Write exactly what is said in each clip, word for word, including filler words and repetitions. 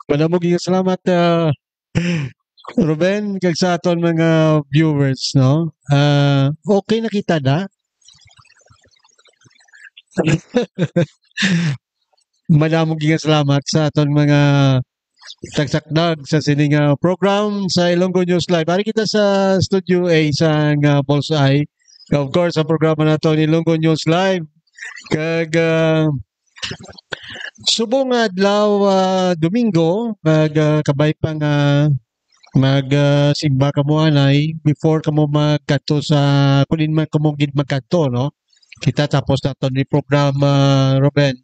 Madamo gyud salamat, ah, Ruben, kag sa aton mga viewers, no? Ah, okay na kita, da? Madamo gyud salamat sa aton mga tagsakdag sa sini nga program sa Ilonggo News Live. Ari kita sa Studio A sa nga Bullseye. Of course, ang programa nato ni Ilonggo News Live. Kag, ah, subong nga adlaw, ah, Domingo, mag, ah, kabay pa nga mag, ah, simba kamo anay before kamo magkadto sa, kunin man kamo gid magkadto, no? Kita tapos naton ni programa, Ruben,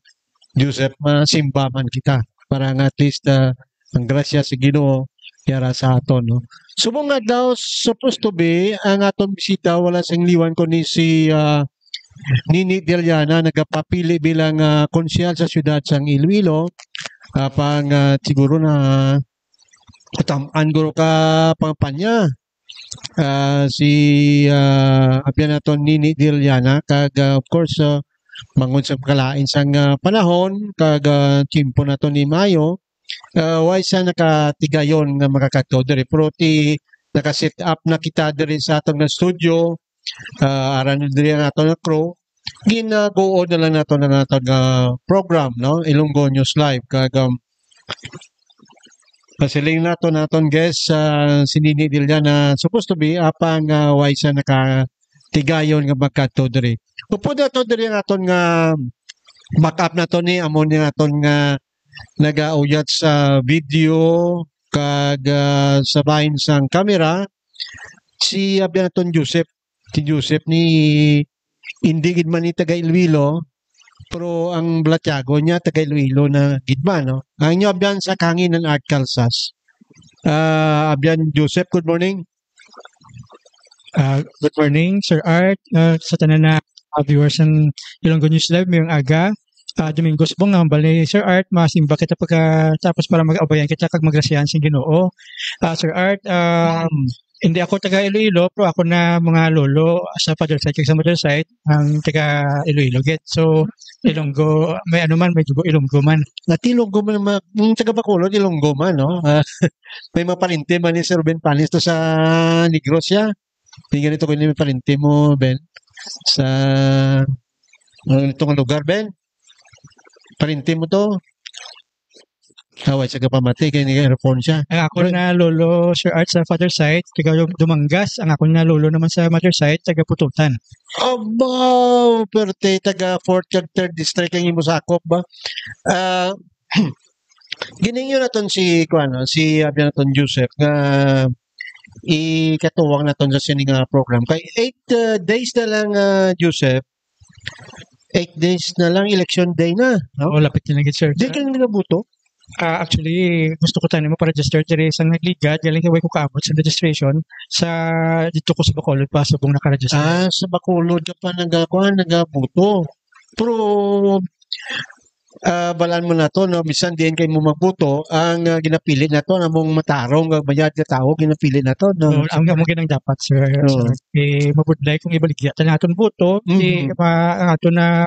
Joseph, masimba man kita para nga at least, ah, ang grasya sa Ginoo yara sa aton, no? Subong nga daw, supposed to be, ang aton bisita wala sing liwan kundi si, ah, Nini Deliana, nagapapili bilang, ah, konsehal sa siyudad sang Iloilo. Apang, ah, siguro na katam-an guro ka pangpanya, ah, si, ah, abyan naton Nini Deliana, kag, ah, of course, ah, mangon sa kalain sang, ah, panahon, kag, ah, tiyempo naton ni Mayo, ah, way sa nakatigayon nga makakadto diri. Pero ti, naka-set up na kita diri sa aton nga studio, ah, aran diri ang aton nga crew. Ginaguod na lang nato na nato nga program, no? Ilonggo News Live. Kag, um, pasiling nato naton guest, ah, si Nini Dilian na supposed to be, apang, ah, way siya nakatigayon nga magkadto diri. Upod nato diri ang aton nga backup nato ni, amo ni naton nga nagauyat sa video kag, ah, sa bahin sang camera, si abyan naton Joseph. Si Joseph ni, hindi gid man ni taga Iloilo, pero ang balatiagon niya taga Iloilo na gid man, no? Ang inyo abyan sa Kahanginan Art Calzas. Ah, abyan Joseph, good morning. Ah, good morning, Sir Art, ah, sa tanan na, ah, viewers ng Ilonggo News Live, mayong aga. Ah, Domingo subong nga hambal ni Sir Art, masimba kita pagkatapos para mag-abayan kita kag magrasyahan sing Ginoo. Ah, Sir Art, ah, hindi ako taga Iloilo, pero ako na mga lolo sa father side kag sa mother side ang taga Iloilo gid. So, Ilonggo, may ano man, may dugo Ilonggo man. Nati Ilonggo man, ma-, yung taga Bacolod, Ilonggo man, no? Ah, may mga parente man ni Sir Ben Panis to sa Negros siya. Tingnan nito kung may parente mo, Ben. Sa, ano itong lugar, Ben? Parente mo to? Away, sa kapamati, kay nag-earphone siya. Ang ako Pero na lolo, Sir Art, sa father side, taga Dum-, Dumangas. Ang ako na lolo naman sa mother side, taga Pututan. Abaw, perte, taga fourth kag third district ang imo sakop ba? Ah, giningyo naton si, kuwan, no, si, abi naton Joseph nga ikatuwang naton sa sini nga program. Kay eight, uh, days na lang, uh, Joseph. Eight days na lang, election day na, no? Oh, lapit na lang, sir. Di ka na nagabuto? Ah, actually, gusto ko tanan mo pa-register diri sa nagligad, galing kay way ko kaabot sa registration sa dito ko sa Bacolod pa, subong naka-register. Ah, sa Bacolod ka pa nagakuha, nagabuto. Pero, ah, balaan mo na to, no? Bisan diin kay mo magbuto, ang, ah, ginapili na to, among matarong, ah, mayad nga tao, ginapili na to, no? Oo, ang, ang ginang dapat, sir. Oo. Sir, eh, mabudlay kung ibaligya ta naton buto, di Mhm. ma-, ang ato na,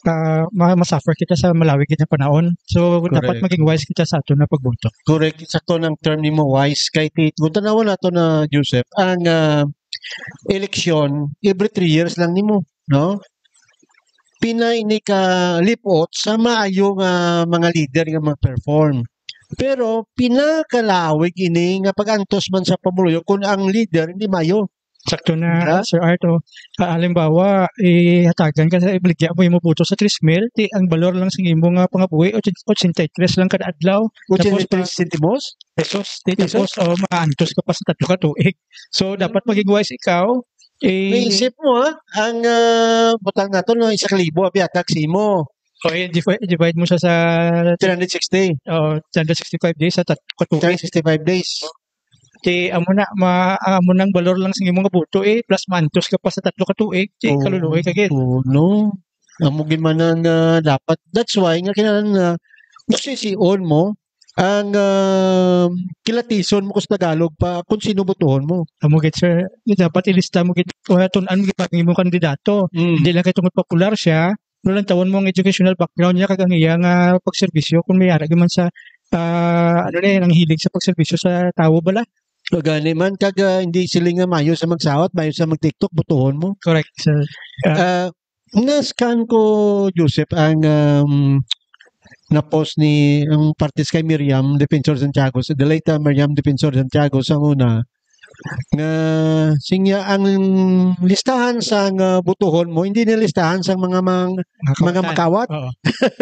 ah, ma-, masuffer kita sa malawig nga panahon. So, dapat Correct. maging wise kita sa ato na pagbuto. Correct. Sakto ang term nimo, wise. Kay ti-, kung tanawan nato na, Joseph, ang, ah, eleksyon, every three years lang nimo, no? Pina ini ka lipot sa maayo nga mga leader nga mag-perform. Pero pinakalawig ini nga pag-antos man sa pamuluyo kung ang leader hindi maayo. Sakto na, Diba? Sir Art, oh. Ah, halimbawa, ihatagan ka sa ibaligya mo, imo buto sa tres mil, ti ang balor lang sa imo nga pangabuhi, otsin-, otsinta y tres lang kada adlaw. Tapos pa Otsinta y tres centimos? Pesos, ti, Pesos? tapos, oh, maantos ka pa sa tatlo ka tuig. So, dapat maging wise ikaw. Eh, Naisip mo, ha? Ang, ah, butang nato, no, isa ka libo, abi, atag sa imo. O, i-divide, i-divide mo siya sa Three hundred sixty. Oh, three hundred sixty-five days sa tat-, katuig. Three hundred sixty-five days. Ti, amo na, ma-, amo nang balor lang sa imong buto, eh, plus mantos ka pa sa tatlo ka tuig, ti, Oo. kaluluoy ka gid. Oo, no. Amo gid man ang, ah, dapat. That's why nga kinahanglan nga, masisiun mo, ang, um, kilatison mo kus Tagalog pa kung sino botohon mo. Amo gid, sir. Dapat ilista mo gid, o tun-an mo gid ang imong kandidato. Mm. Hindi lang kay tungod popular siya, pero lantawon mo ang educational background niya kag ang iya nga pagserbisyo kung may ara man sa, ah, ano na, ang hilig sa pagserbisyo sa tawo bala. O gani man, kag, ah, hindi sila nga mayo sa magsawat, mayo sa mag-TikTok, botohon mo. Correct, sir. Ah, Ah, na-scan ko, Joseph, ang, um, na-post ni, ang partis kay Miriam Defensor Santiago, sa the late, ah, Miriam Defensor Santiago sa una, nga siya ang listahan sang, ah, botohon mo, hindi na listahan sang mga mang-, Mga mga kawatan. Makawat. Oo.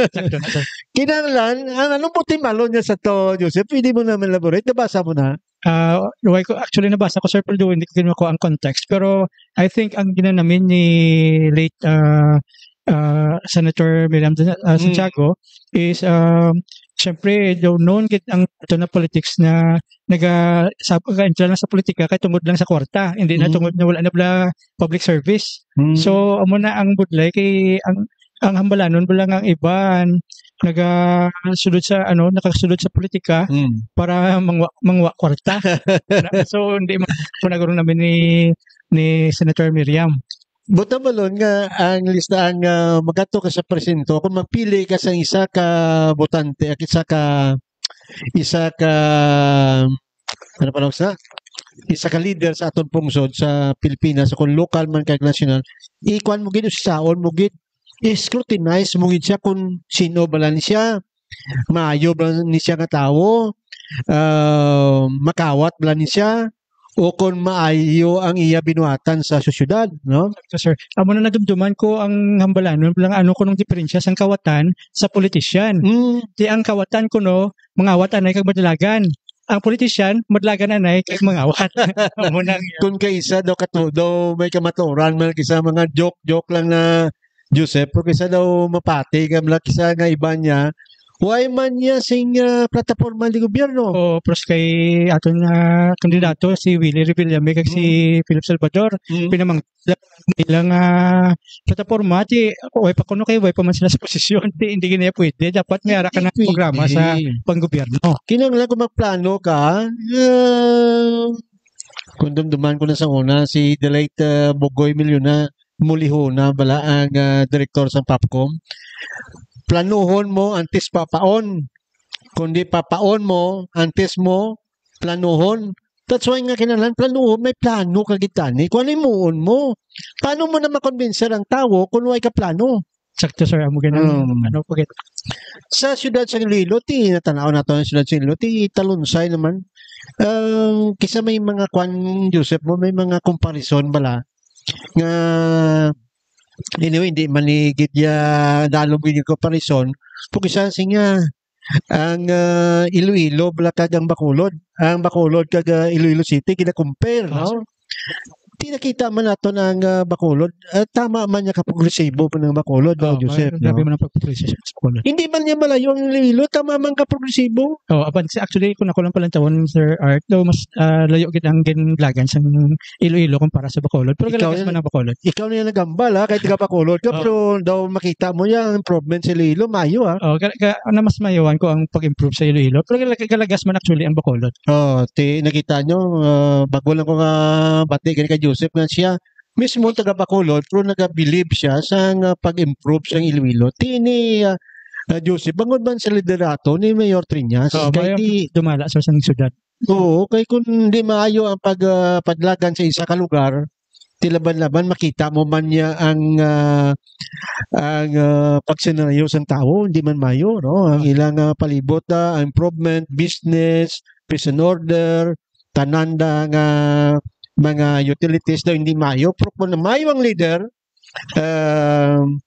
Sakto na, sir. Kinahanglan, ang anong puti malo niya sa to, Joseph? Pwede mo naman elaborate? Nabasa mo na? Ah, why ko, actually, nabasa ko, sir, pero hindi ko gid makuha ang context. Pero I think ang ginanamin ni late, ah, ah, Senator Miriam, ah, Mm. Santiago is, um, syempre, daw noon gid ang ato na politics na naga-, sa, nag-enter lang sa politika kay tungod lang sa kwarta, hindi na Mm. tungod na wala na bala public service. Mm. So, amo na ang budlay kay ang, ang hambalanon bala nga ang iban nagasulod sa, ano, nakasulod sa politika Mm. para mangwa, mangwa kwarta. Na, so, hindi man, panaguro namin ni, ni Senator Miriam. Buta balon nga ang listahan nga magato ka sa presinto, kung magpili ka sa isa ka botante, at isa ka, isa ka, ano pa lang sa? Isa ka leader sa aton pungsod sa Pilipinas, kung lokal man kag nasyonal, ikuan mo gid, usaon mo gid, i-scrutinize mo gid siya kung sino bala ni siya, maayo bala ni siya nga tawo, ah, makawat bala ni siya, o kung maayo ang iya binuhatan sa sosyedad, no? Sakto, sir. Amo na nadumduman ko ang hambalanon, lang ano kunong diferensya sang kawatan sa politician. Mm. Di ang kawatan kuno, mangawat anay kag madalagan. Ang politician, madalagan anay kag mangawat. Amo na ang Kung kaisa daw katu-, daw may kamatuoran man kisa mga joke-joke lang na Joseph, pero kisa daw mapati ka, mula kisa nga iba niya, why man niya sing, ah, plataporma di gobyerno? Oo, pros kay aton nga kandidato, si Willie Revillame kag si Mm. Philip Salvador, Mm. pinamang-, ilang, ah, plataporma, ti, way pa kuno kay, way pa man sila sa posisyon, ti, hindi gid na pwede. Dapat may ara ka Hindi na programa sa pwede. Panggobyerno. Kinahanglan kung magplano ka, ah, kung dumduman ko na sa una, si the late, ah, Bugoy Miliona, Mulihona bala ang, ah, direktor sa POPCOM. Planuhon mo antes papaon. Kundi papaon mo antes mo planuhon. That's why nga kinahanglan planuhon, may plano ka gid tani. Kung ano himuon mo, paano mo na makonbinser ang tawo kung way ka plano? Sakto, sir. Amo gid ang, Um, ano po gid. Sa siyudad sa Iloilo, ti, natanaw nato ang siyudad sa Iloilo, ti, talunsay naman. Ah, kisa may mga kwan, Joseph, mo, may mga comparison bala nga, anyway, hindi man ni gid ya dalom gid yung comparison. Kung isa siya, ang, ah, Iloilo, bala kag ang Bacolod, ang Bacolod kag, ah, Iloilo City, gina-compare, Oo, no? Sir. Di nakita man nato na ang, ah, Bacolod, ah, tama man niya kaprogresibo pa ng Bacolod, no, Oo, Joseph, grabe no? Man ang pagprogresibo sa Bacolod. Hindi man niya malayo ang Iloilo, tama man kaprogresibo. Oh, apan si, actually, kung ako lang palang tawon, Sir Art, daw mas, ah, layo gid ang ginlagan sa Iloilo kumpara sa Bacolod. Pero Ikaw galagas na, man ang Bacolod. Ikaw na yung nagambal, ha? Kahit taga Bacolod ka, Oh. Pero daw makita mo yung improvement sa Iloilo, mayo, ha? Oh, ka, ka, na mas mayawan ko ang pag-improve sa Iloilo. Pero gala-, galagas man actually ang Bacolod. Oh, ti, nakita nyo, ah, bago lang ko nga bati gani kay Joseph nga siya, mismo taga Bacolod, pero nagabilib siya sa nga pag-improve sa Iloilo. Ti ni, ah, ah, Joseph, bangod man sa liderato ni Mayor Triñas, Kaya kay may di dumala sa isang syudad. Oo, kay kung di maayo ang pag, ah, paglagan sa isa ka lugar, ti laban-laban makita mo man niya ang, ah, ang, ah, pagsenaryo sang tawo, hindi man maayo, no? Ang ilang, ah, palibot, ah, improvement, business, peace and order, tanan da nga mga utilities daw hindi maayo. Pero kung maayo ang leader, um,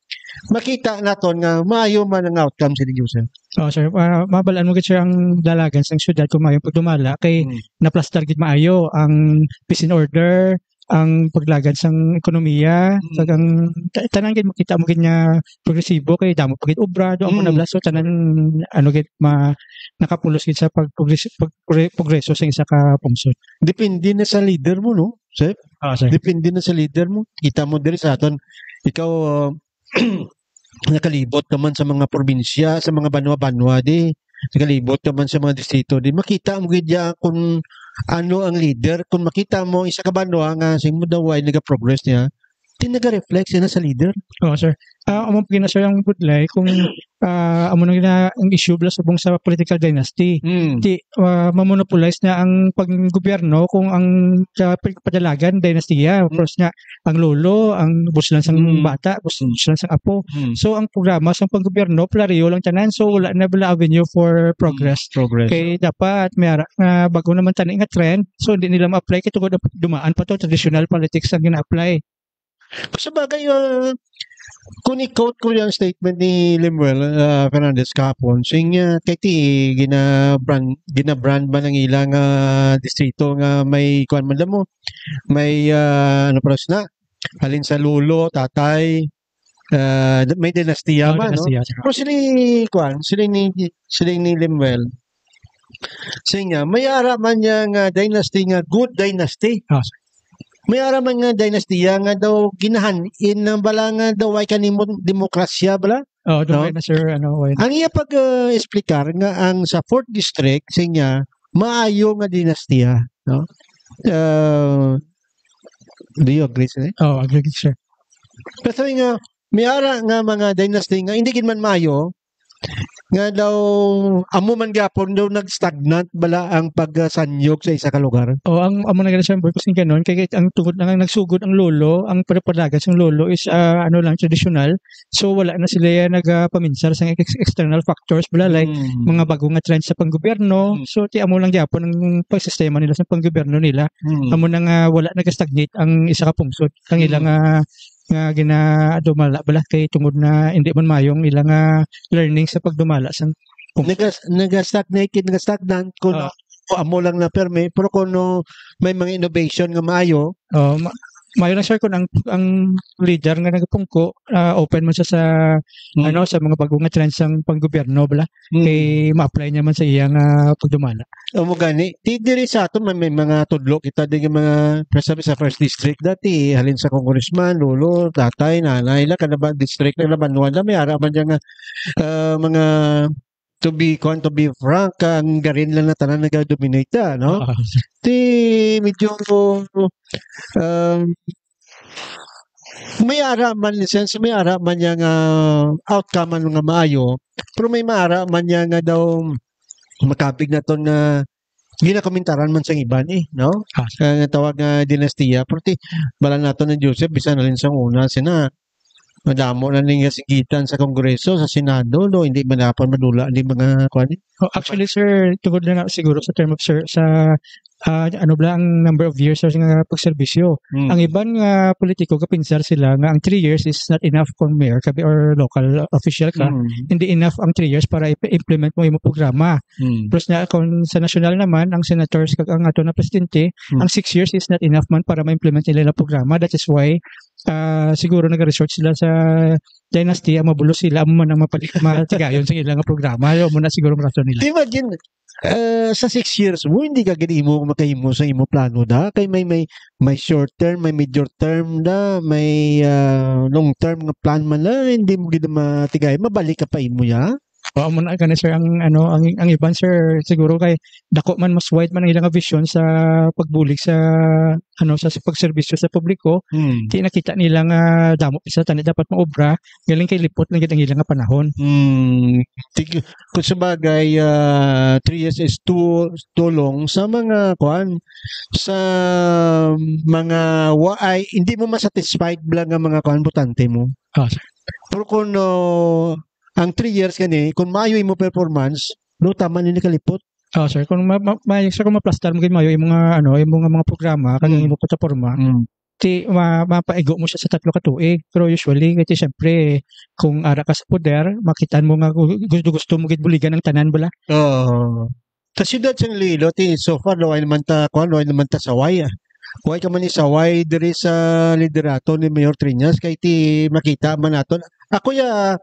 makita naton nga maayo man ang outcome sa negosyo. Oh, sir. Ah, mabalaan mo gid, sir, ang dalagan sang syudad kung maayo pagdumala kay Hmm. naplastar gid maayo ang peace and order, ang paglagan sang ekonomiya, Hmm. kag ang ta-, tanan gid makita mo gid nga progresibo kay damo pa gid obra, do ang Hmm. nablaso, tanan, ano gid, ma-, nakapulos gid sa pagprogres-, pagpre-, progreso sa isa ka pungsod. Depende na sa leader mo, no, sir? Ah, sir. Depende na sa leader mo. Kita mo diri sa aton, ikaw, uh, nakalibot naman sa mga probinsya, sa mga banwa-banwa, di, nagalibot ka man sa mga distrito, di makita mo gid ya kung ano ang leader. Kung makita mo ang isa ka banwa nga sing mo daw ay nagaprogress niya, di naga-reflect sila sa leader. Oo, sir. Ah, amo pa gina, sir, ang budlay kung ah, amo na gina ang issue bala subong sa political dynasty. Mm. Di ah, mamonopolize na ang paggobyerno kung ang sa pag- padalagan dinastiya. Of course nga, ang lolo, ang bus lang sang Mm. bata, bus, Mm. bus lang sang apo. Mm. So, ang programa sa paggobyerno, pareho lang tanan. So, wala na bala avenue for progress. Progress. Kay dapat may ara nga bago naman tani nga trend. So, hindi nila ma-apply kay tungod dumaan pa to traditional politics ang gina-apply. Sa bagay, ah, kung i-quote ko yung statement ni Lemuel ah, Fernandez kahapon, sing uh, kay ti gina-brand, gina-brand ba ng ilang ah, distrito nga may kuan man mo, may ah, ano pala na, halin sa lolo, tatay, ah, may dinastiya Oh, man, no? dinastiya, sir. Pero sila ni kuan, sila ni sila ni Lemuel. Siya nga, may ara man niya nga dynasty nga good dynasty. Ah, sir. May ara man nga dynasty nga daw ginahan-in ng bala nga daw ay kanimo demokrasya bala. Oh, No? doon na, sir, ano, why not? Ang iya pag-explicar nga ang sa fourth district siya nga maayo nga dinastiya, no? Uh, do you agree, sir? Oh, agree, sir. Kasi nga, may ara nga mga dynasty nga hindi gid man maayo, nga daw amo man gyapon daw nag-stagnant bala ang pagsanyog sa isa ka lugar. O ang amo na gani, sir, boy, kasi ganun kay ang tungod na nga nagsugod ang lolo, ang padapalag sang lolo is ah, ano lang, traditional. So wala na sila nagapaminsar sa ex- external factors bala, like Mm. mga bago nga trends sa panggobyerno. Mm. So ti amo lang gyapon ang pagsistema nila sa panggobyerno nila. Mm. Amo na nga wala nagastagnate ang isa ka pungsod. Ang Mm. ilang ah, nga gina dumala bala kay tungod na hindi man mayong ilang ah, learning sa pagdumala sa Nagas, nagastagnate, nagastagnant kung Ah. amo lang na permi, pero kung no, may mga innovation nga maayo, Oh, ma- maayo lang, sir, kung ang ang leader nga nagapungko ah, open man siya sa Mm. ano sa mga bago nga trends sang panggobyerno bala. mm, Kay ma-apply niya man sa iyang ah, pagdumala. Amo gani, di diri sa aton may, may mga tudlo kita di nga mga sabi sa first district dati halin sa congressman, lolo, tatay, nanay la kada ba district na labanwan na may ara man dyan nga ah, mga to be kuan, to be frank, ang garin lang na tanan nagadominate, no? Ah, Ti medyo um, may ara man, in sense, may ara man niya nga outcome man nga maayo, pero may maara man niya nga daw makabig na to nga ginakomentaran man sang iban eh, no? Ah. Kaya nga tawag nga dinastiya, pero ti bala nato ni Joseph bisan na rin sa una sina madamo na ning kasigitan sa Kongreso, sa Senado, no, hindi man dapat madula ni mga kuan. Oh, actually, sir, tungod na nga siguro sa term of sir sa ah, ano bala ang number of years sa nga pagserbisyo. Mm. Ang iban nga politiko kapinsar sila nga ang three years is not enough kung mayor ka or local official ka. Mm. Hindi enough ang three years para i-implement mo imong programa. Mm. Plus na kung sa national naman, ang senators kag ang ato na presidente, Mm. ang six years is not enough man para ma-implement nila ang programa. That is why ah, siguro nag-resort sila sa dynasty, ang mabulos sila, amo man ang mapali- matigayon sa ilang programa. Yo, mo na siguro ang rason nila. Imagine, eh, sa six years mo, hindi ka gid imo makahimo sa imo plano da. Kay may, may, may short term, may medium term da, may ah, long term nga plan man na, hindi mo gid matigay, mabalik ka pa imo ya. Oo, mo na gani, sir, ang ano ang ang iban, sir, siguro kay dako man, mas wide man ang ilang vision sa pagbulig sa ano sa, sa pagserbisyo sa publiko. Hmm. Di nakita nila nga damo pa sa tani dapat maobra, galing kay lipot lang gid ang ilang panahon. Hmm. Tig- kung sa bagay, ah, three years is too too long sa mga kuan, sa mga wa ay hindi mo masatisfied lang nga mga kuan botante mo. Ah, sir. Pero kung no, ang three years gani, kung maayo imo performance, no tama ni kalipot. Oh, sir, kung ma, ma, ma, sir, kung maplastar mo gid maayo yung mga ano, yung mga, mga programa kag Mm. imo plataporma, Mm. ti ma, mapaigo mo siya sa tatlo ka tuig. Pero usually kay ti syempre kung ara ka sa poder, makitaan mo nga gu- gusto-gusto mo gid buligan ang tanan bala. Oo. Sa siyudad sa Iloilo, ti so far, wala naman ta, kuan, wala naman ta saway. Ah. Wala ka man isaway diri sa liderato ni Mayor Triñas, kay ti makita man naton. Ako ya,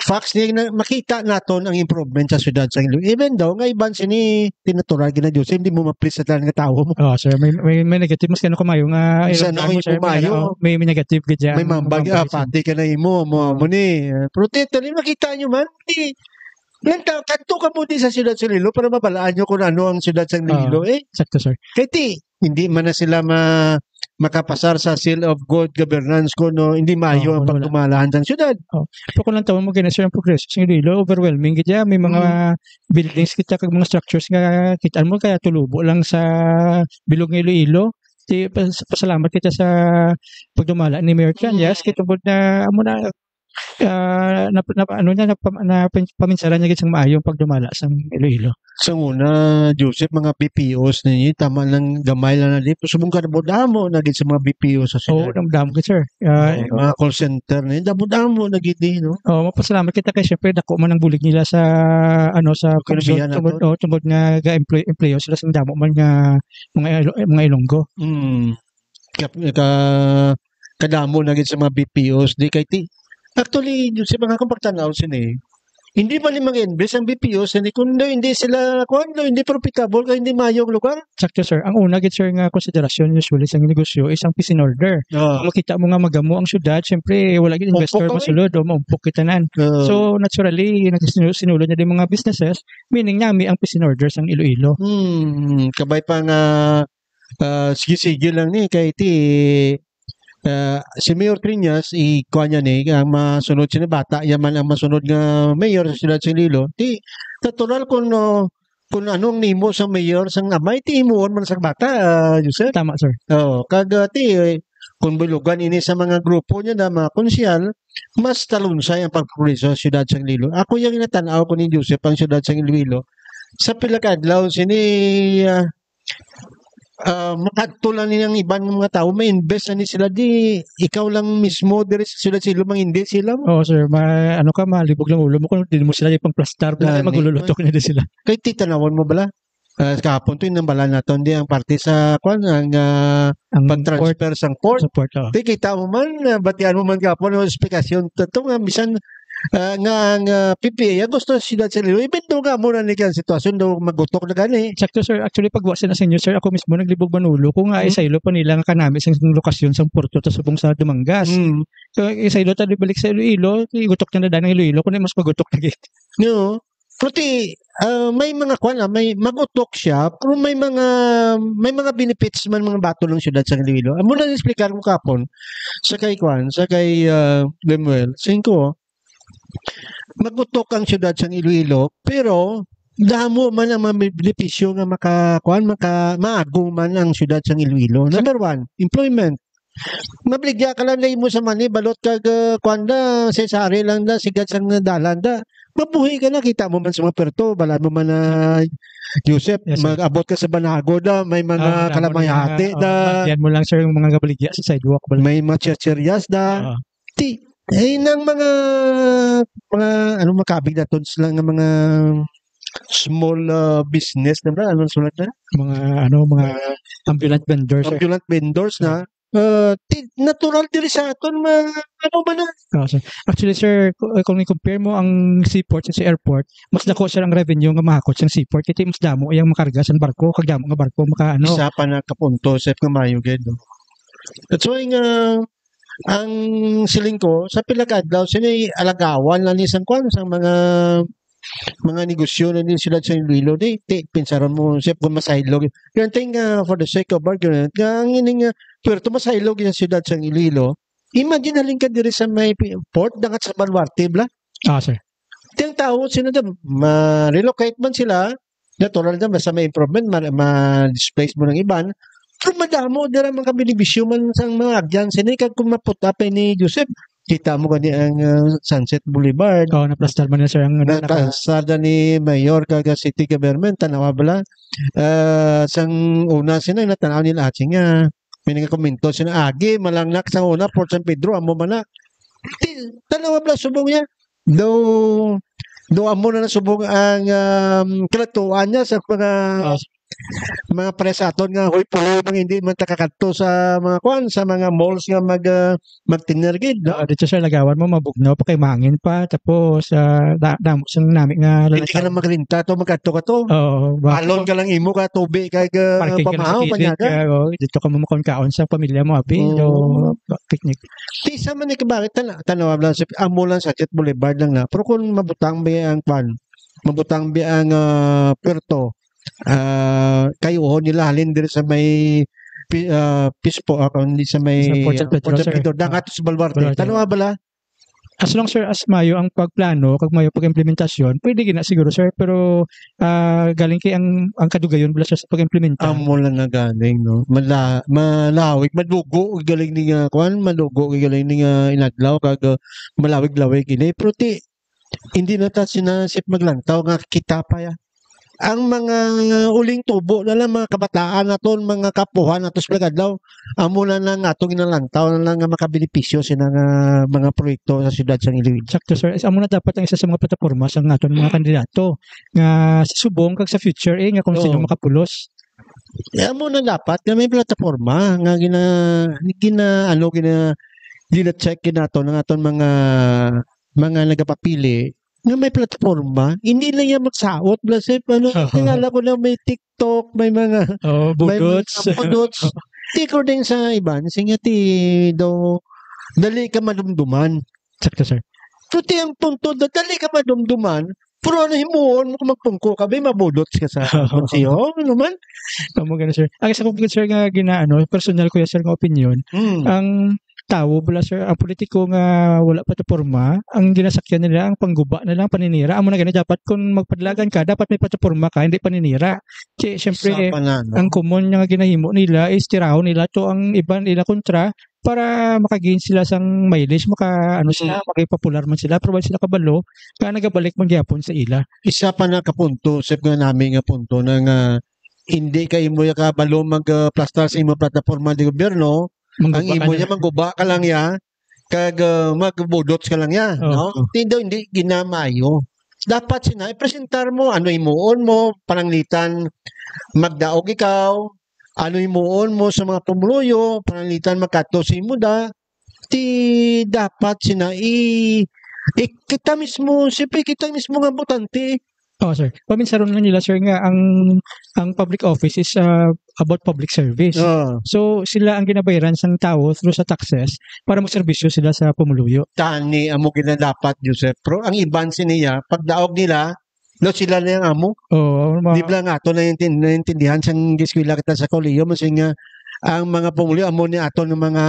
facts ni na, makita naton ang improvement sa siyudad sa Iloilo. Even daw, nga iban sini tinatural gina Jose, hindi mo ma-please sa tanan nga tawo mo. Oh, sir, may may, may negative mas kano kamayo nga Isa ilang na ano, yung sir, may, kumayo. ano, may, may negative gid siya. May mambag, ah, Mambag, pati ka na imo, mo, mo ni. Eh, pero ti-, tali, makita nyo man, ti, Nanta, kadto ka mo di sa siyudad sa Iloilo para mabalaan nyo kung ano ang siyudad sa Iloilo, eh. Sakto, sir. Kay ti, hindi man na sila ma-, makapasar sa seal of good governance kung no, hindi maayo Oo, ang wala. pagdumalahan sang siyudad. Oo. Pero kung lang tawon mo kina, sir, ang progreso sa Iloilo, overwhelming gid ya. May mga Mm. buildings kita kag mga structures nga kita mo kaya tulubo lang sa bilog nga Iloilo. Ti, pas-, pasalamat kita sa pagdumala ni Mayor Chan. Mm. Yes, kay tungod na, amo na, ah, nap-, nap-, ano niya, nap-, na, pin-, paminsaran niya gid sang maayo ang pagdumala sang Iloilo. Sa una, Joseph, mga B P Os ninyo, tama lang, gamay lang na di. Subong ka, damo na gid sa mga B P Os sa Oo, siyudad. dam-, damo gid, sir. Ah, Oo, mga call center na yun, damo-damo na gid eh, no? Oo, mapasalamat kita kay syempre dako man ang bulig nila sa, ano, sa Ekonomiya Kamsud, nato. tungod, oh, tungod nga ga-employ-, employo sila sa damo man nga mga Ilo-, mga Ilonggo. Mm. Kap-, ka-, kadamo na gid sa mga B P Os, di kay ti-, actually, sa mga akong pagtanaw sini, hindi man ni mag-invest ang B P Os sini, kung hindi sila, kung ano, hindi profitable, kay hindi maayo ang lugar. Sakto, sir. Ang una gid, sir, nga konsiderasyon usually sa negosyo is ang peace and order. Ah. Kung makita mo nga magamo ang syudad, syempre, wala gid Umpok investor kami. masulod o maumpok kita nan. Ah. So, naturally, nagsinulo-, sinulod na din mga businesses, meaning nami ang peace and order sang Iloilo. Hmm, kabay pa nga, ah, sige-sige lang ni, kay ti, ah, si Mayor Triñas, i-, kuha niya ni, ang masunod sini bata, yaman ang masunod nga mayor sa siyudad sa Iloilo. Ti, natural kung, no, kung anong nimo sa mayor, sang amay, ti himuon man sa bata, ah, Joseph. Tama, sir. Oo, kag, ah, ti, eh, kung bilugan ini sa mga grupo niya na mga konsyal, mas talunsay ang pagprogreso sa siyudad sa Iloilo. Ako yung inatanaw ko ni Joseph ang siyudad sa Iloilo. Sa pila ka adlaw, sini, ah, ah, makadto lang ni ang iban nga mga tawo, may invest na ni sila, di ikaw lang mismo diri sa siyudad sa Iloilo, mangindi sila mo. Oo, sir. Ma-, ano ka, malibog lang ulo mo kung di mo sila ipang-plastar, bala Gani, maglulutok na di sila. Kay titanawan mo bala? Ah, kahapon to, yung nambala naton, di ang parte sa, kwan, ang, ah, Ang pag-transfer sang port. Sa port, oh. Di, kita mo man, ah, batian mo man kahapon, ang esplikasyon to, to nga, bisan, ah, nga ang, ah, P P A, ang gusto sa siyudad sa Iloilo, even though nga mura ni kang sitwasyon, daw magutok na gani. Sakto, sir. Actually, pag wa sila sa inyo, sir, ako mismo naglibog manulo kung nga Hmm. isaylo pa nila nga kanami sa lokasyon sa porto ta subong sa Dumangas. Hmm. So, isaylo ta di balik sa Iloilo, igutok na na daan ang Iloilo, kung di mas magutok na gid. No. Pero ti, ah, may mga kwan, ah, may magutok siya, pero may mga, may mga benefits man mga bato ng siyudad sa Iloilo. Amo na explicar ko kapon sa kay kwan, sa kay, ah, Lemuel. Singko, magutok ang siyudad sa Iloilo, pero damo man ang mga benepisyo nga maka, kwan, maka, maago man ang siyudad sa Iloilo. Number one, employment. Mabligya ka lang na imo sa mani, balot kag, ah, kwan na, sari-sari lang na, sigad sang dalan da. Mabuhi ka na, kita mo man sa mga perto, balaan mo man na, Joseph, Yes, sir. mag-abot ka sa Banago da, may mga Ah, damo na kalamay-ati mga, da. ah, yan mo lang, sir, yung mga kabaligya sa sidewalk, bala. May mga chichirias da. Ah. Ti, eh, nang mga, mga, ano, makabig na tons lang nga mga small, ah, business na ba? Anong sulat na? Mga, ano, mga ambulant vendors, sir. Ambulant vendors na. Ah, ti-, natural diri sa aton, ma-, ano ba na? Ah, sir. Actually, sir, ku-, eh, kung i-compare mo ang seaport sa airport, mas dako, sir, ang revenue nga mahakot sa seaport. Kaya mas damo yung makarga sa barko, kag damo nga barko maka, ano. Isa pa na kapunto, sir, nga maayo gid, no? That's why nga, ang siling ko, sa pila ka adlaw, sini alagawan lang ni sang kwan, sang mga, mga negosyo na ni siyudad sa Iloilo, di, ti, pinsaron mo, sir, kung masaylo. Yung thing, ah, for the sake of argument, nga ang ining, ah, puerto masaylo sa siyudad sa Iloilo, imagine, halin ka diri sa may pi-, port, dangat sa Baluarte, bla? Ah, sir. Ti ang tao, sino na, ma-relocate man sila, natural na, basta may improvement, ma-, ma-displace mo ng iban, pero madamo dira mga benepisyo man sang mga agyan sini, kag kung maputa pa ni Joseph, kita mo gani ang, ah, Sunset Boulevard. Oo, naplastar man na, sir, ang, ano, naka- Naplastar na ni Mayor kag city government, tanawa bala. Ah, sang una sila, natanaw nila, ah, sige nga, may nagakomento sila, agi, malangnak sang una, Port San Pedro, amo man na. Ti-, tanawa bala, subong niya. Daw, daw amo na nasubong ang, um, kalatuan niya sa mga, Ah. mga pares aton nga, "Hoy, pulo, mga hindi man takakadto sa mga kwan, sa mga malls nga mag, ah, magtinner gid, no?" Ah, dito, sir, lagawan mo, mabugnaw pa kay mangin pa, tapos, ah, da-, damo sang nami nga Hindi ka lalakaw. na magrinta to, magkadto ka to. Oo, ba- Alon ka lang imo ka, tubi kay, ah, Parking ka na pamahaw, sa kilid, kanya ka. Kaya, oh, dito ka mo makaon-kaon sa pamilya mo, abi. Oo. So, picnic. Ti, sa man ni kabaret, tan-, tanaw lang sa, amo lang sa Sunset Boulevard lang na. Pero kung mabutang ba ang kwan, mabutang bi ang, ah, puerto. Ah, kayuhon nila halin diri sa may pi-, ah, Pispo, ah, kundi sa may Sa Port San Pedro, Port San sir. Pedro, dangat sa Baluarte. Baluarte. Tanawa bala? As long, sir, as mayo ang pagplano, kag mayo pag-implementasyon, pwede gina siguro, sir. Pero, ah, galing kay ang, ang kadugayon bala, sir, sa pag-implementar. Amo lang na galing, no? Mala-, malawig, madugo, galing ni nga, kwan, madugo, galing ni nga inadlaw, kag, ah, malawig-lawig ini. Pero ti, hindi na ta sinasip maglantaw nga kita pa ya. Ang mga uling tubo na lang, mga kabataan naton, mga kapuhan nato sa Palagadlaw, amo na lang atong ginalantaw na lang nga makabenepisyo sina nga mga proyekto sa siyudad sang Iloilo. Sakto, sir. Is amo na dapat ang isa sa mga plataporma sa aton mga kandidato nga sa subong kag sa future, eh, nga kung sino Oo. makapulos. Eh, amo na dapat nga may plataporma nga gina-, gina-, ano, gina-, gina-check nato ng aton mga, mga nagapapili nga may plataporma. Hindi lang yan magsaot, bala, sir, ano, Oo. kilala ko na may TikTok, may mga, Oh, may mga budots. budots. Di ko din sa iban, singa ti daw, dali ka madumduman. Sakto, sir. Pero ti ang punto, da-, dali ka madumduman, pero ano himuon mo kung magpungko ka, bay, mabudots ka sa Oo. konseho, ano man? Amo gani, sir. Ang isa ko, sir, nga gina-, ano, personal ko ya, sir, nga opinion, Hmm. ang tawo bala, sir, ang politiko nga wala plataporma, ang ginasakyan nila, ang pangguba na lang, paninira. Amo na gani dapat kung magpadalagan ka, dapat may plataporma ka, hindi paninira. Kay, syempre, Isa pa na, no? ang common nga ginahimo nila is tirahon nila to ang iban nila kontra para makagain sila sang mileage, maka, ano sila, Mm. maging popular man sila, pero wala sila kabalo nga nagabalik man gyapon sa ila. Isa pa na ka punto, sir, nga nami nga punto na nga hindi kay mo ya kabalo mag, ah, plastar sa imo plataporma di gobyerno, Mangguba ang ka imo na. niya, mangguba ka lang ya, kag, ah, magbudots ka lang ya, Oo. no? Hindi daw, hindi ginamayo. Dapat sina, ipresentar mo, ano himuon mo, pananglitan, magdaog ikaw, ano himuon mo sa mga pumuluyo, pananglitan, magkato sa imo da, ti dapat sina i-, i-, kita mismo, siyempre kita mismo nga botante. Oh, sir. Paminsaron lang nila, sir, nga ang, ang public office is, ah, about public service. Ah. So, sila ang ginabayaran sang tawo through sa taxes para magserbisyo sila sa pumuluyo. Tani, amo ginadapat, Joseph. Pero ang iban siniya, pagdaog nila, no, sila na yung amo. Oo, mga Di ba nga ato na yung tin-, naintindihan sang giskwela kita sa kolehiyo, masing nga ang mga pumuluyo, amo ni ato ng mga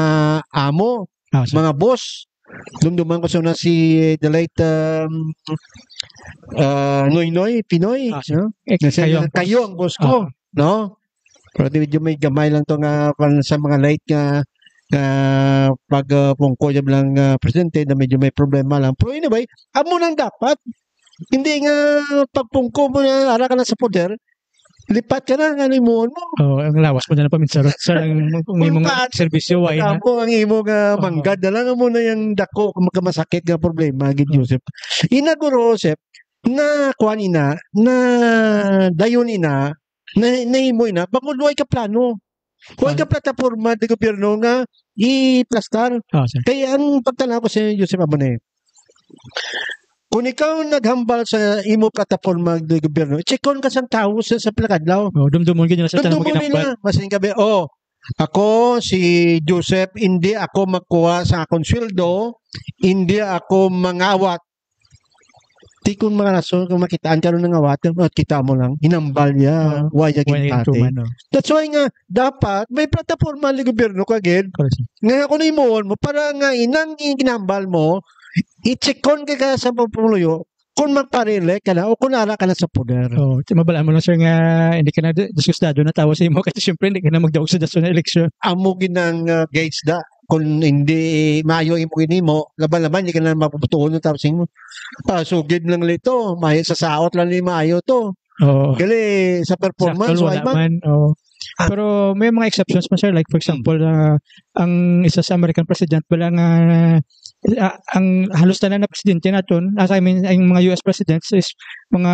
amo, Ah, sir. mga boss. Dumduman ko sa una si the late, um, ah, Noynoy Pinoy, Ah, sir. no? Eh, Kasi kayo ang kayo boss. ang boss ko, Ah. no? Pero di medyo may gamay lang to nga, kwan, sa mga late nga, nga pag, ah, pungko jud lang, ah, presidente na medyo may problema lang. Pero anyway, amo nang dapat. Hindi nga pagpungko mo na ara ka na sa poder, lipat ka na, nga himuon mo. Oh, ang lawas mo na lang paminsan, sir, ang, ang Kung imong paat-, serbisyo, why na? Amo ang imo nga Oo. manggad na lang, amo na yung dako, kung magkamasakit nga problema, gid, Oh. Joseph. Ina guro, Joseph, na kuan ina, na dayon ina, na, nahimo ina, bangod way ka plano. Way Ah. ka plataporma di gobyerno nga iplastar. Ah, sir. Kaya ang pagtanaw ko sa Joseph Abonay, kung ikaw naghambal sa imo plataporma di gobyerno, checkon ka sang tawo sa, sa pila ka adlaw. Oh, dumdumon gid nila sa tanang Dumdumon nila. maghambal. Masing gabi, oh, ako si Joseph, hindi ako magkuha sa akong sweldo, hindi ako mangawat. Di ko mga rason kung makitaan ka ron ng awat, at kita mo lang, hinambal niya, Ah, why again why pati. Again, oh. That's why nga, dapat may plataporma ni gobyerno ka, gid. Correct, sir. Nga kung himuon mo, para nga inang ginambal mo, i-checkon ka, ka sa pumuluyo, kung magpa-re-elect ka na o kung ara ka na sa poder. Oh, ti-, mabalaan mo lang, sir, nga hindi ka na di-, disgustado na tawo sa imo kasi, siyempre, hindi ka na magdaog sa dason na eleksyon. Amo ginang, uh, gauge da. Kung hindi maayo imo ginimo, laban-laban, hindi ka na mapuputuon ng tapos imo. Ah, sugid lang lito, may sasaot lang ni maayo to. Oo. Gali, sa performance, Sakto, wala wala man. Man. Oo. Ah. Pero may mga exceptions man, sir. Like, for Hmm. example, ah, ang isa sa American president, wala nga, ah, ang halos tanan na presidente naton, ah, I mean, ang mga U S presidents is mga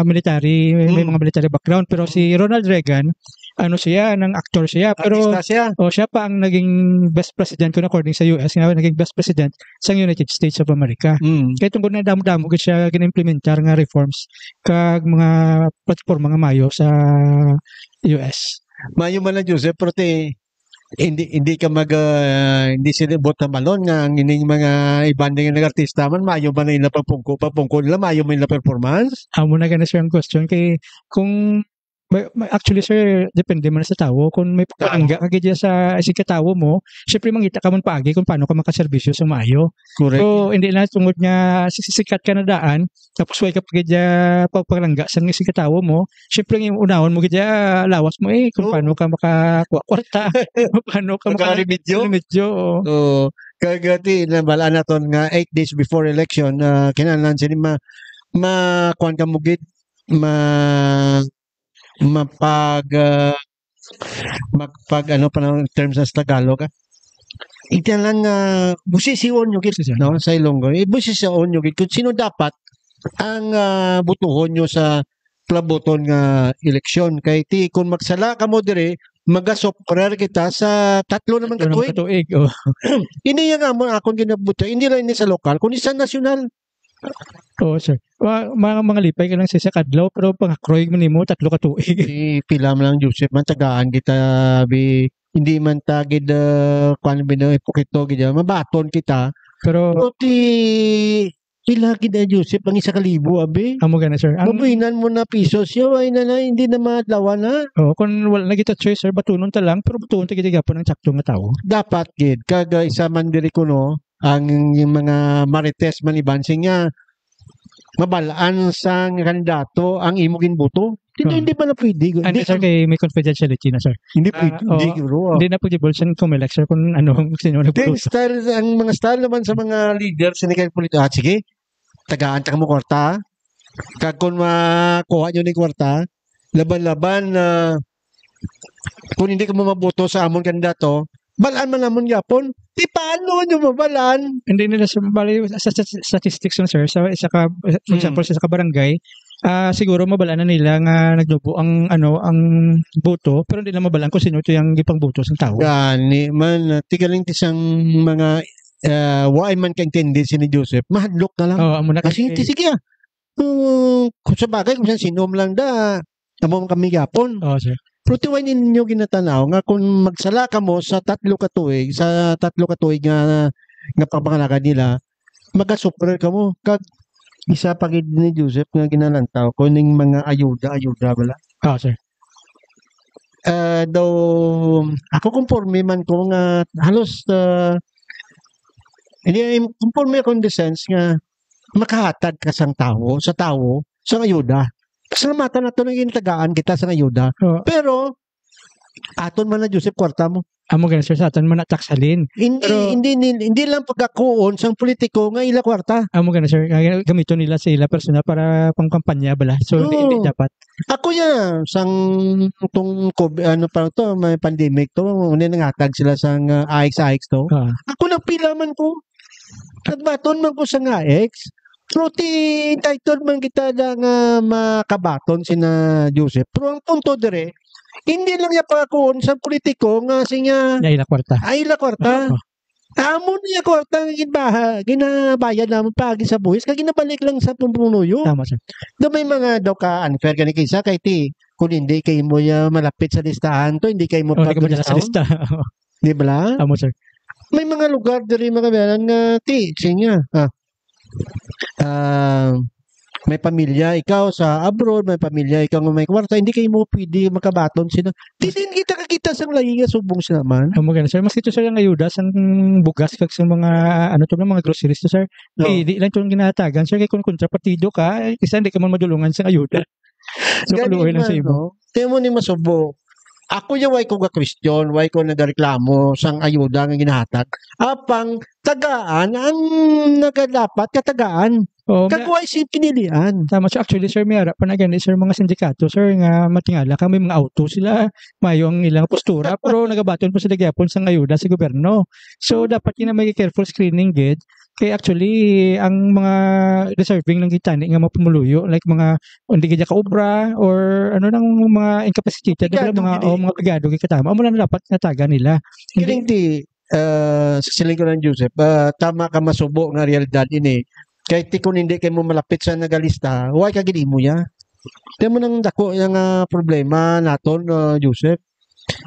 military, may, may Hmm. mga military background. Pero si Hmm. Ronald Reagan, ano siya, nang actor siya. Pero, Artista siya. Oh, siya pa ang naging best president kun according sa U S, nga naging best president sa United States of America. Hmm. Kaya tungkol na damo-damo gid siya gina-implementar nga reforms kag mga platforma nga mayo sa U S. Mayo man na, Joseph, pero ti, Hindi, hindi ka mag, ah, hindi sila buot hambalon nga ang ining mga iban nga nag-artista man, maayo man ang ila pagpungko, pagpungko nila, maayo man ila performance. Amo na gani, sir, ang question kay kung may, may, actually, sir, depende man sa tawo. Kung may Tama. pagpalangga ka gid sa isig ka tawo mo, syempre mangita ka man paagi kung paano ka makaserbisyo sa maayo. Correct. So, hindi na tungod nga si-, sikat ka na daan, tapos way ka pa gid, ah, pagpalangga sa isig ka tawo mo, syempre, ang unahon mo gid, ah, lawas mo, eh, kung Oo. paano ka makakuha kwarta, kung paano ka maka-, Makarimedyo? remedyo, oo. Oo. Kag, ah, ti, nabal-an naton nga eight days before election, ah, kinahanglan sini ma-, ma-, kuwan ka mo gid, ma-, mapag, ah, magpag, ano pa ng terms sa Tagalog, ah? Ito lang, ah, busision nyo gid, Busision. no, sa Ilonggo. Eh, busision nyo gid kung sino dapat ang, ah, butuhon nyo sa palabuton nga eleksyon. Kay ti, kung magsala ka mo diri, magasuprer kita sa tatlo naman Tatlo naman katuig. katuig, oh. Ini yung amo akong ginabuta, hindi lang ini sa lokal, kundi sa nasyonal. Oo, sir. Wa-, mga, mga lipay ka lang sa isa kadlaw, pero pangakroy mo nimo, tatlo ka tuig. Si pila man lang, Joseph, man, tagaan kita, bi, hindi man ta gid, ah, kuwan, bino, hipokito gid, ah, mabaton kita. Pero Pero ti, pila gid, ah, Joseph, ang isa ka libo, abi? Amo gani, sir. Ang Mabuhinan mo na piso siya, ay na, na, hindi na maadlawan na. Oo, kung wala na kita choice, sir, batunon ta lang, pero batunon ta gid gihapon ang sakto nga tawo. Dapat gid, kag, ah, isa man diri kuno, ang mga marites man iban, sing nga, mabalaan sang kandidato ang imo ginboto. Hindi, Ah. hindi ba na pwede? Hindi Hindi, sir, ka kay may confidentiality na, sir. Hindi Ah, pwede, hindi, oo. guro, ah. Hindi na pwede bulsan kung may lecture kung ano, kung sino Then, nagpurusa. style, ang mga style naman sa mga leader sa inikay politi-, ah, sige, tagaan ta mo kwarta, ah. Kag kung makuha nyo ni kwarta, laban-laban na kung hindi ka mo maboto sa amon kandidato, balaan man namon gyapon. Di paano nyo mabalaan? Hindi nila sa, bali, sa, sa statistics yun, sir. Sa isa ka, for Mm. example, sa isa ka barangay, ah, siguro mabalaan na nila nga nagnubo ang, ano, ang boto, pero hindi na mabalaan kung sino ito yung gipangboto sa tao. Gani man, ah, tigaling ti sang mga, ah, wa man kaintindi si ni Joseph, mahadlok na lang. Oo, amo na Kasi kasi ti, sige, ah. Kung, kung sa bagay, kung sino lang da, amo man kami gyapon. Oo, sir. Pero ti, why ninyo ginatanaw nga kung magsala kamo sa tatlo ka tuig, sa tatlo ka tuig nga, nga pagpangalaga nila, magasuffer kamo. Kag isa pa gid ni Joseph nga ginalantaw ko ning mga ayuda, ayuda bala. Oo, sir. Ah, daw, ako, konforme man ko nga halos, ah, hindi, konforme ako in the sense nga makahatag ka sang tawo, sa tawo, sang ayuda. Pasalamatan nato nga gintagaan kita sang ayuda. Oo. Pero, aton man na, Joseph, kwarta mo. Amo gani, sir, sa aton man na tax halin. Hindi, Pero hindi, hindi, hindi lang pagkakuon sang politiko nga ila kwarta. Amo gani, sir, nga gamiton nila sa ila personal para pangkampanya bala. So, hindi, hindi Oo. dapat. Ako ya, sang tong COVID, ano pa to, may pandemic to, una nangatag sila sang, ah, AICS, AICS to. Ah. Ako nagpila man ko. Nagbaton man ko sang AICS. Pero ti entitled man kita da nga makabaton sina Joseph. Pero ang punto dire, hindi lang niya pagkakuon sa politiko nga siya Nga ila kwarta. ay ila kwarta. Oo. Amo niya kwarta nga ginbaha-, ginabayad naman paagi sa buhis, kag ginabalik lang sa pumuluyo. Tama, sir. Do may mga daw ka unfair gani kaysa kay ti, kung hindi kay mo ya malapit sa listahan to, hindi kay mo Oh, hindi ka madala sa paglisahon. lista. Di ba lang? Tama, sir. May mga lugar diri, mga kabayan, nga ti, siya, ah, ah, may pamilya ikaw sa abroad, may pamilya ikaw nga may kwarta, hindi kayo mo pwede makabaton sila. Di din kita kakita sang lahi nga subong sila man. Amo gani, sir. Mas ito, sir, ang ayuda sang bugas kag sa mga, ano to, mga groceries to, sir. No. Eh, di lang itong ginatagan, sir. Kay kung kontrapartido ka, eh, isa hindi ka man madulungan sang ayuda. So, Gani kaluoy lang sa man, imo. no? Tiyan mo ni masubo. Ako yung way ko ga-question, way ko nagareklamo sang ayuda nga ginahatag. Apang tagaan ang nagadapat katagaan. Oo, Kag may way si pinilian. Tama, sir. Actually, sir, may ara pa na gani, sir, mga sindikato, sir, nga matingala ka, may mga auto sila, mayo ang ilang postura, pero nagabaton pa sila gyapon sang ayuda sa gobyerno. So, dapat yun na may careful screening gid. Kay actually, ang mga deserving lang gid tani nga mga pumuluyo, like mga hindi gid ka obra or ano nang mga incapacitated, Pigado mga, gid eh. o mga pigado gid katama. Amo lang dapat natagan nila. Hindi Kining di, ah, sa siling ko lang, Joseph, ah, tama ka, masubo nga realidad ini. Kay ti kung hindi kay mo malapit sa nagalista, way ka gid imo ya. Kaya mo nang dako yung, ah, problema naton, ah, Joseph.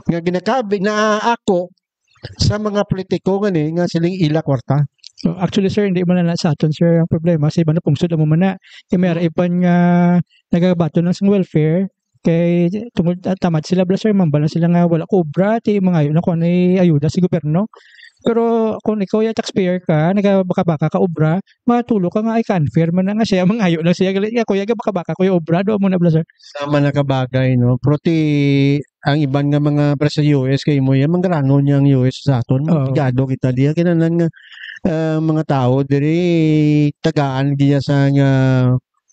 nga ginakabi na ako sa mga politiko nga ni nga siling ila kwarta. So, actually, sir, hindi man na sa aton, sir, ang problema. Sa iban na pungsod, amo man na. Kaya may iban nga nagabaton lang sa welfare, kay tungod, ah, tamad sila, bala, sir, mambal na sila nga wala ko obra, ti mangayo na kung ano ayuda sa gobyerno. Pero kung ikaw ya taxpayer ka, nagabaka-baka ka obra, matulo ka nga, ay, ka-unfair man na nga siya, mangayo lang siya, gali, ako, ya, gabaka-baka ko yung obra, do mo na, bala, sir. Sama na kabagay, no? Pero ti, ang iban nga mga, para sa U S, kay mo, yan, manggaranon niya ang U S sa aton. Oo. Pigado kita diya, kinahanglan nga, ah, mga tao, diri, tagaan diya sa nga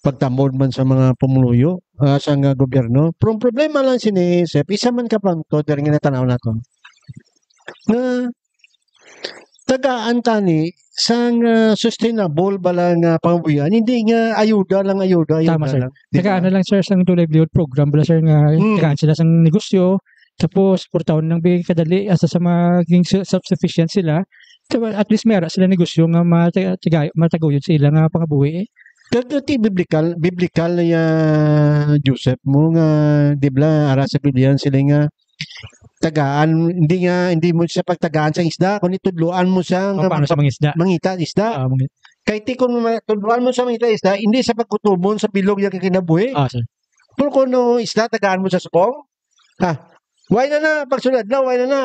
pagtamod man sa mga pumuluyo, ah, sa nga gobyerno. Pero ang problema lang sini, Sep, isa man ka pangto, diri nga natanaw nato. Nga, tagaan tani sang, ah, sustainable bala nga pangabuhian, hindi nga ayuda lang, ayuda, ayuda Tama, sir. lang. Di ba? Tagaan na lang, sir, sang livelihood program bala, sir, nga Hmm. tagaan sila sang negosyo. Tapos, suportahon lang bi kadali hasta sa maging su-, self-sufficient sila. So, at least, may ara sila negosyo nga mata-, tiga-, mataguyod sa ila nga pangabuhi, eh. Kag ti biblical, biblical ya, Joseph, mo nga, di ba, ara sa Biblia sila nga tagaan, hindi nga, hindi mo siya pagtagaan sa isda, kundi tudloan mo siya O, nga paano sa mga isda? mangita isda. Ah, mga Kay ti kung ma-, tudloan mo sa mangita isda, hindi sa pagkutumon sa bilog yung kinabuhi. Ah, sir. Pero kung no isda, tagaan mo sa subong, ah, why na na, pagsulod na, why na na.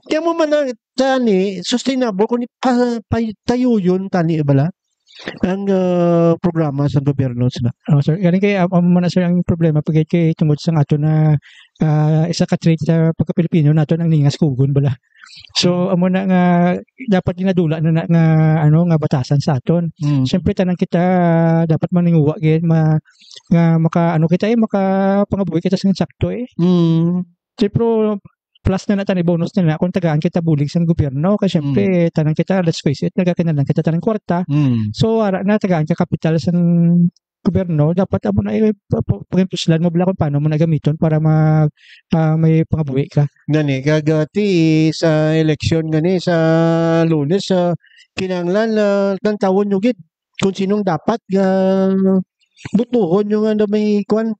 Kaya mo man na, tani, sustainable, kung ipa-, pa-, tayo yun, tani, bala, ang, ah, programa sa gobyerno sila. Oh, sir. Galing kay, um, amo na, sir, ang problema pag kay tungod sa ato na, ah, isa ka trait sa pagka-Pilipino nato ang ningas kugon bala. So, amo na nga dapat ginadula na, na nga, ano, nga batasan sa aton. Mm. Siyempre, tanan kita dapat maninguha gid ma-, nga maka, ano kita, eh, makapangabuhi kita sa sakto, eh. Mm. Siyempre, plus na na tani, bonus na na kung tagaan kita bulig sang gobyerno. Kay siyempre, Mm. tanan kita, let's face it, nagakinahanglan kita tanan kwarta. Mm. So, ara na, tagaan ka kapital sang gobyerno, dapat amo na, eh, pa-, pa-, pag-impuslan mo bala kung paano mo na gamiton para mag-, ah, may pangabuhi ka. Gani, kag, ah, ti sa eleksyon gani sa Lunes, ah, kinahanglan, ah, tantawon nyo gid kung sinong dapat nga butuhon nyo nga na may kwan,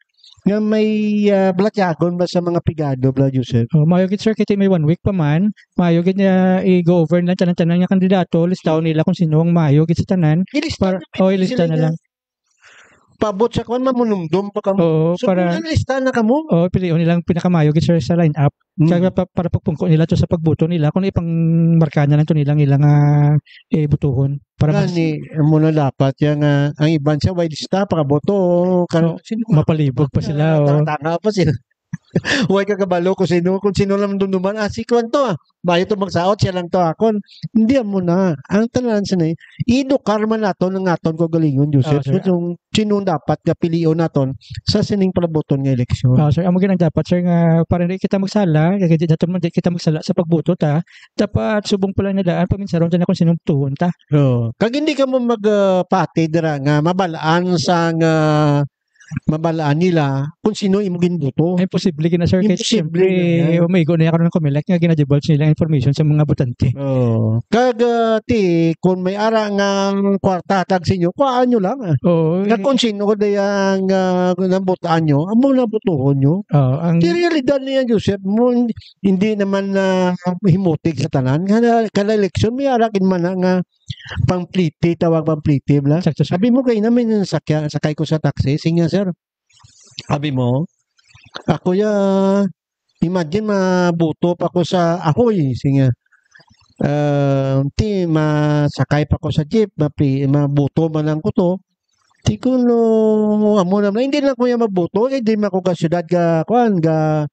nga may, ah, balatyagon ba sa mga pigado, bala, Joseph? Oh, maayo gid, sir, kay ti may one week pa man. Maayo gid nga i-go over na tanan-tanan nga kandidato, listahon nila kung sino ang maayo gid sa tanan. Ilista Para, na oh, ilista sila na nga lang. Paabot sa kwan, mamunumdom pa kamo. Oo, So, para kung lista na kamo. Oo, pilion nilang pinakamayo gid, sir, sa line-up. Mm. Kaya pa-, para pagpungko nila to sa pagboto nila, kung ipangmarka na lang to nilang ilang, ah, eh, butuhon. Para mas Gani, amo na dapat yan nga, ang iban siya, way lista, pakaboto, kan-, Oo, sino ba? mapalibog pa sila, oo. Tanga-tanga pa sila. Way ka kabalo kung sino, kung sino lang dumduman, ah, si kwan to, ah. Bayo to magsaot, siya lang to, akon. Hindi, amo na. Ang tanan sa na, edukar man nato ng aton kaugalingon, Joseph, Oo, sir. Kung sino dapat nga pilion naton sa sining palabuton nga eleksyon. Ah, sir, amo gid ang dapat, sir, nga para di kita magsala, kay di naton man di kita magsala sa pagboto ta. Dapat subong pa lang nila, ang paminsaron ta na kung sino ang butuhon ta. Oo. Kag hindi ka mo mag, ah, pati dira nga mabalaan sa nga mabalaan nila kung sino imo ginboto. Ay, imposible gid na, sir, kay Imposible siyempre, gid na yan. Maigo na yan karon ng Comelec nga gina-divulge nila ang information sa mga botante. Oo. Kag, ah, ti, kung may ara nga kwarta tag sa inyo, kuhaan nyo lang, ah. Oo, Nga eh. kung sino ko dayang, ah, nambutaan nyo, amo na butuhon nyo. Oo, ang Ti realidad niya, Joseph, mo, hindi naman na himutig sa tanan. Kada, kada eleksyon, may ara gid man na nga pampliti, tawag pampliti, bla? Sakto, sir. Sabi mo kayo namin, sakya-, sakay ko sa taxi. Sige, sir. Sabi mo, ako ya, imagine, mabuto pa ko sa ahoy. Sige. Ah, ti, masakay pa ko sa jeep, mapi-, mabuto man lang ko to. Ti ko, no, amo naman, hindi lang ko ya mabuto, eh, di man ko ka syudad ga, kuan, ga,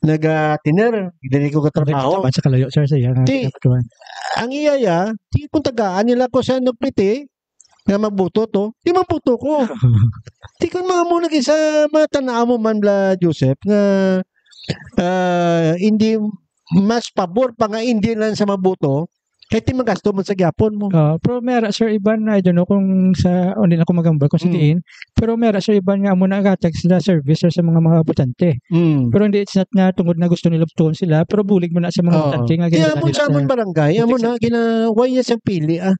naga-tiner, dili ko ka trabaho. Sa kalayo, sir, sa iya nga Ti, kapatuan. Ang iya ya, ti kung tagaan nila ko sa nagpiti, nga magbuto to, di magbuto ko. Di kung mga mo nag-isa, mga tanaw mo man, bla, Joseph, nga, ah, hindi, mas pabor pa nga hindi lang sa magbuto, kay ti magasto mo sa gyapon mo. Ah, pero may ara, sir, iban, I don't know kung sa, hindi na ako magambal kung sa Mm. diin, pero may ara, sir, iban nga amo na gatag sila service, sir, sa mga, mga botante. Mm. Pero hindi, it's not na tungod na gusto nila butuhon sila, pero bulig mo na sa mga Oo. botante nga Kaya ginadala mo nila, sa amon sir. barangay, amo Exactly. na, gina-, why niya siyang pili, ah?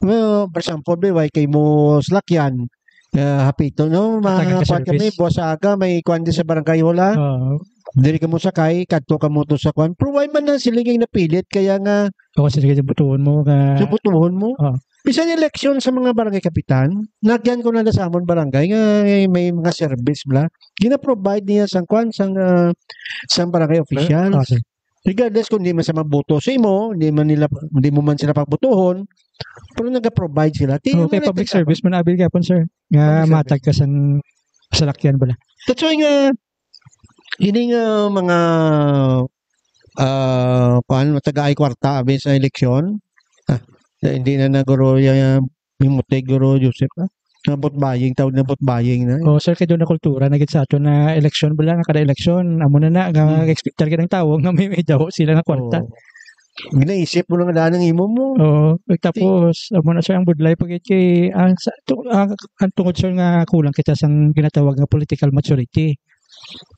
Well, for example, may Y K mo salakyan, ah, hapito, no? Hatagan ka Mga kuwan kami, service. Buwasaga, may kuwan din sa barangay hall, ah. Oo. Diri ka mo sakay, kadto ka mo to sa kwan. Pero why man na sila nga napilit? Kaya nga, O, kasi sige, butuhon mo ka. Sa butuhon mo? Ah. Bisan eleksyon sa mga barangay kapitan, nagyan ko na sa amon barangay nga may mga service bla. Gina-provide niya sang kwan, sang, ah, sang barangay official. Ah, sir. Regardless kung di man sa mabuto sa imo, di man nila, di mo man sila pagbutuhon, pero naga-provide sila. Ti-, Okay, ano public na service man abi gihapon, sir. Nga Public service. matag ka sang salakyan bala. That's why nga, ini nga mga, ah, kuan, mataga ay kwarta abi sa eleksyon. Ah, hindi na naguro yung mimutig guro Joseph, ah. Nga vote buying, tawag na vote buying na. Oh, sir, kay doon na kultura na gid sa ato na eleksyon bala nga kada eleksyon, amo na na nga Hmm. expectar gid ang tawo nga may, may daw sila nga kwarta. Oo. Ginaisip mo na nga daan ang imo mo. Oo, tapos amo na, sir, ang budlay pag kay ang sa tu, ang, ang tungod, sir, nga kulang kita sang ginatawag nga political maturity.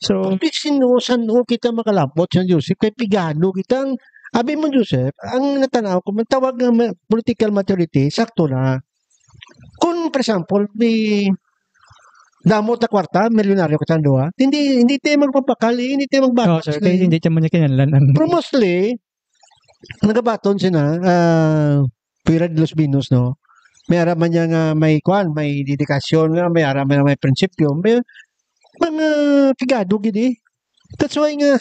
So, Pag sino, san-o kita makalabot sa Joseph? Kay pigado kita ang, abi mo, Joseph, ang natanaw ko, ang tawag nga ma-, political maturity, sakto na. Kung, for example, may damo ta kwarta, milyonaryo kita duha, hindi, hindi tayo magpapakali, hindi tayo oh, magbatas sir, na kay yun. hindi naman niya kinahanglan ang Pero mostly, nagabaton sina, ah, Pira de los Vinos, no? May ara man niya nga may kwan, may dedikasyon nga, may ara man may prinsipyo, may mga pigado gid eh. That's why nga,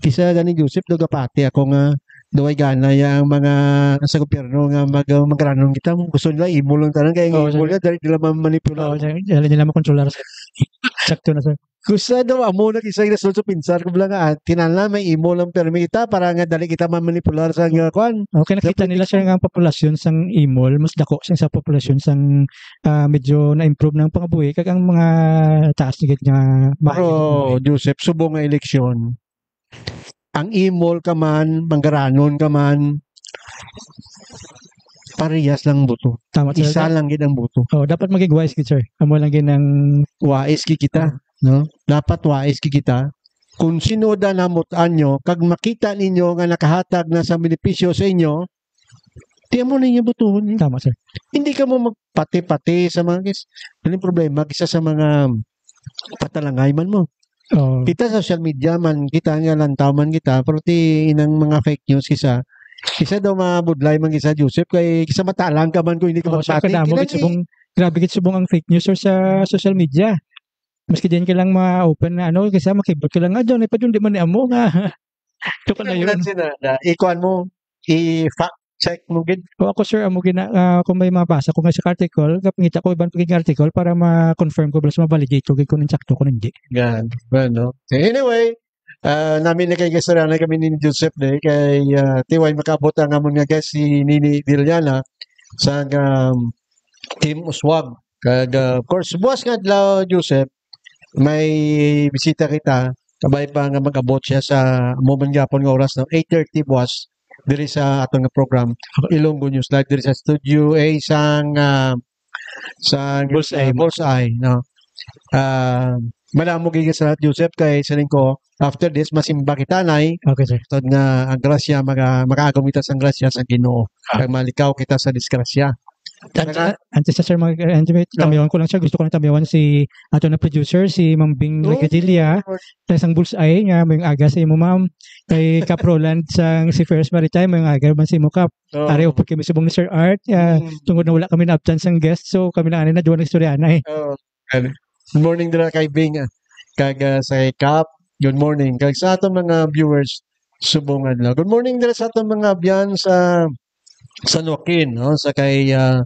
kisa gani Joseph, daw gapati ako nga, daw ay gana ya ang mga sa gobyerno nga mag-, magranon kita. Gusto nila imo lang tanan, kaya Oo, imo sir. lang, dali nila mamanipular. Oo, sir. Dali nila makontrolar, sir. Sakto na, sir. Gusto daw amo na kisa yung resulta, pinsar ko lang nga, ah, tinala may imo lang permi kita para nga dali kita mamanipular sa nga kwan. Okay, nakita Sa nila, sir, nga ang populasyon sang Imol mas dako sang sa populasyon sang, ah, medyo na-improve ng pangabuhi, kag ang mga taas na gid nga Pero, mahal. Joseph, subong nga eleksyon, ang Imol ka man, Mangaranon ka man, parehas lang ang boto. Tama, sir. Isa lang gid ang boto. Oh, dapat maging wise gid, sir. Amo lang gid ang Wais gid kita, no? Dapat wais gid kita. Kung sino da namut-an nyo, kag makita ninyo nga nakahatag na sa benepisyo sa inyo, di amo ninyo butuhon. Tama, sir. Hindi ka mo magpati-pati sa mga kis-, ano yung problema, kisa sa mga patalangay man mo. Oh. Kita sa social media man, kita nga lantaw man kita, pero ti inang mga fake news kisa, kisa daw mabudlay man kisa, Joseph, kay kisa matalang ka man kung hindi ka Oh, sir, magpati. Kadamo Kinang gid subong, grabe gid subong ang fake news, sir, sa social media. Maski diyan ka lang ma-open na ano, kisa makibot ka lang nga, "Diyan, eh, pa diyan, di man ni amo nga." Ito ka na Kinahanglan yun. sina na ikuan mo, i-fact check mo gid. O ako, sir, amo gina-, ah, kung may mabasa ko nga sa article, kapangita ko iban pa gid nga article para ma-confirm ko, plus ma-validate ko gid kung insakto, kung hindi. Yan. Well, no? Okay, anyway, ah, namin na kay kasaranan kami ni Joseph Day, kay, ah, tiway makabot ang amon nga guest, si Nini Villana, sa, um, Team Uswag. Kag, ah, of course, buwas nga adlaw, Joseph, may bisita kita. Kabay pa nga mag-abot siya sa amo man gyapon nga oras, no? Eight thirty buwas, diri sa aton nga program, Ilonggo News Live, diri sa Studio A sang, ah, sang, Bullseye. ah, Bullseye, no? Ah, madamo gid sa lahat, Joseph, kay siling ko, after this, masimba kita, nay. Okay, sir. Tod nga ang grasya, maga-, makaagom kita sang grasya sa Ginoo. Ah. Kag malikaw kita sa disgrasya. Antes, Saka antes na, sir, mag-, antes, may Ah. tamiwan ko lang, sir. Gusto ko lang tamiwan si ato na producer, si Ma'am Bing Oh, Lagadilia, Lord. sa isang Bullseye nga may aga sa imo, ma'am. Kay Cap Roland sang Seafarers Maritime, may aga man sa imo, Cap. Oh. Ari, upod kami subong ni Sir Art. Ah, Mm. tungod na wala kami na-abtan sang guest, so kami lang ani na duwa nag-istorya na eh. Oh. Good morning dira kay Bing, ah, kag, ah, sa kay Cap. Good morning. Kag sa aton mga viewers, subong adlaw. Good morning dira sa aton mga abyan sa San Joaquin, no? Sa kay, ah,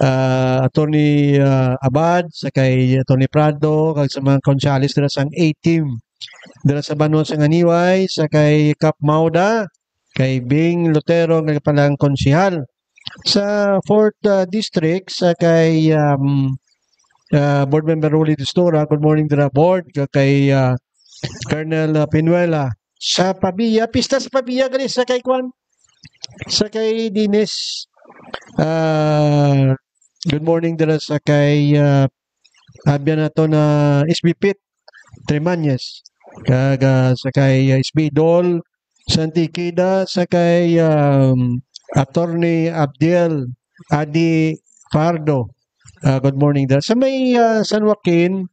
ah, Attorney, ah, Abad, sa kay Attorney Prado, kag sa mga konsehales dira sang A-team. Dira sa banwa sang Aniway, sa kay Cap Mauda, kay Bing Lotero, nga palang konsehal. Sa fourth, ah, district, sa kay, um, ah, Board Member Rolly Distura, good morning dira, Board, kag kay, ah, Colonel, ah, Pinuela. Sa Pavia, pista sa Pavia, gali sa kay kwan, sa kay Dennis. Ah, good morning dira sa kay, ah, abyan nato na S B Pit Tremañez. Kag, ah, sa kay, ah, S B Dol Santikida, sa kay, um, Attorney Abdiel Adi Pardo. Ah, good morning dira. Sa may, ah, San Joaquin,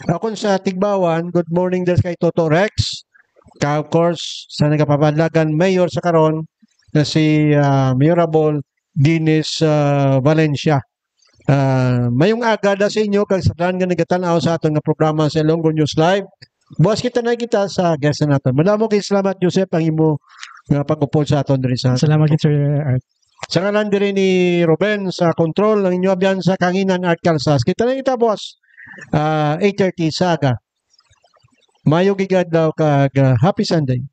Akon sa Tigbawan, good morning din kay Toto Rex. Ka, of course, sa nagapabanlagan mayor sa karon na si ah, Mayorable Dennis ah, Valencia. Ah, mayong aga da sa inyo kag sa tanan nga nagatan-aw sa aton nga programa sa Ilonggo News Live. Buwas kita na kita sa guest na naton. Madamo kay salamat, Joseph, ang imo nga pag-upod sa aton diri sa Salamat gid, Sir Art. Sa ngalan diri ni Ruben sa control, ang inyo abyan sa Kanginan Art Calzas. Kita na kita, boss. Ah, eight thirty sa aga. Mayo gid adlaw kag ah, happy Sunday.